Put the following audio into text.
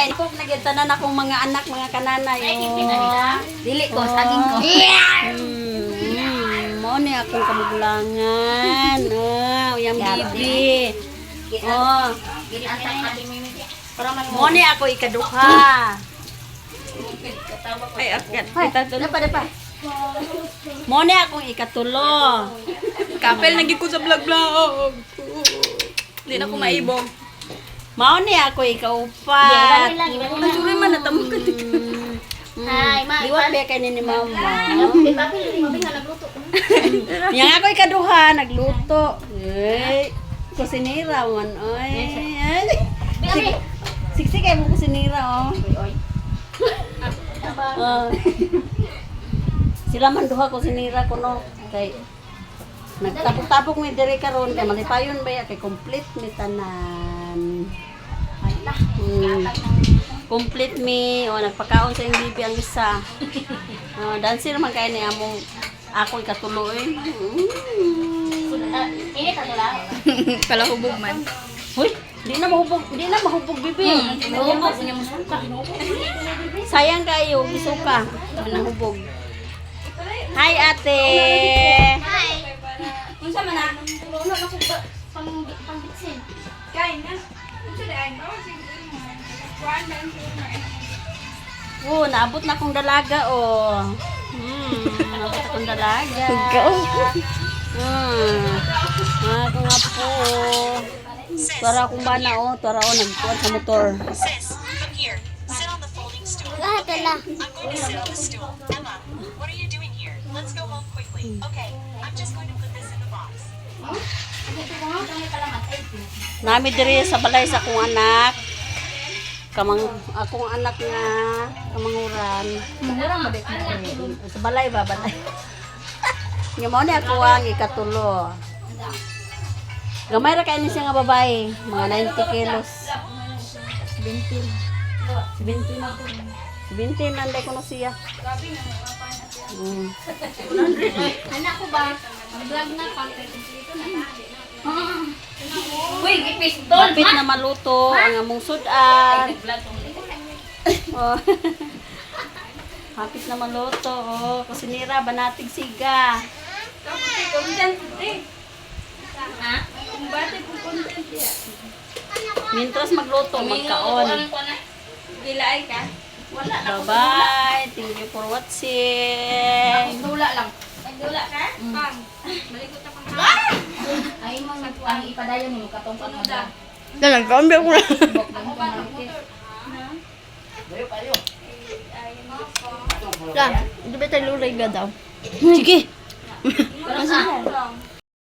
Involve na gyud tanan akong mga anak, mga kananay. Oh. Dili ko, saging ko. Mao ni akong kamagulangan. Oh, yang bibi. Oh. Mao ni ako ikaduha. Ay, akyat. Kita to. Dapa, dapa. Mao ni akong ikatulo. Kapel naging ko sa vlog vlog. Hindi na ko maibog. Mao ni ako ikaupat. Ang suri man natamo ka dito. Hi, ma. Liwat ba kay ni mama? Papi, papi nga nagluto. Yang ako ikaduha nagluto. Eh, kusinira man oy. Ay. Siksi kay mo kusinira oh. Oh. Sila man duha kusinira kuno kay nagtapok-tapok mi diri karon kay malipayon ba ya kay complete mi tanan. Complete mi o nagpakaon sa iyong bibi ang isa. Oh, dancer man kay ni among ako ikatulo eh. Init ang lang. Kalahubog man. Hoy, di na mahubog, di na mahubog bibi. Mahubog niya mo suka. Sayang kayo, isuka. Manahubog. Hi, ate. Hi. Unsa man na? Uno na ko pang pangbitsin. Kain na. Unsa di ay? Kuan man. Oh, naabot na akong dalaga oh. Naabot akong dalaga. Ako nga po. Oh. Tuwara akong bana oh, tuwara oh nagkuan sa motor. Sis, come here. Sit on the folding stool. Lahat ala. I'm going to sit on the stool. Emma, what are you doing here? Let's go home quickly. Okay, I'm just going to put this in the box. Nami diri sa balay sa akong anak. Kamang akong anak nga kamanguran. Mura mabit na. Sa balay ba balay. Nga mao ni ako ang ikatulo. Gamay ra kay ni siya nga babae, mga 90 kilos. 70. 70 na. 70 nanday ko na siya. Anak ko ba? Ang vlog na content dito na. Uy, gipistol. Lapit na maluto ang among sudan. Oh. Hapit na maluto. Oh. Kusinira, banatig siga. Content eh. Ha? Kumbate ko content ya. Mintras magluto, magkaon. Gilaay ka. Wala na. Bye-bye. Thank you for watching. Dula lang. Dula ka? Pang. Malikot na pang. Ay mo ang ipadayon mo katong pag Sunoda. Ako ba ng motor? Sige. Pero sa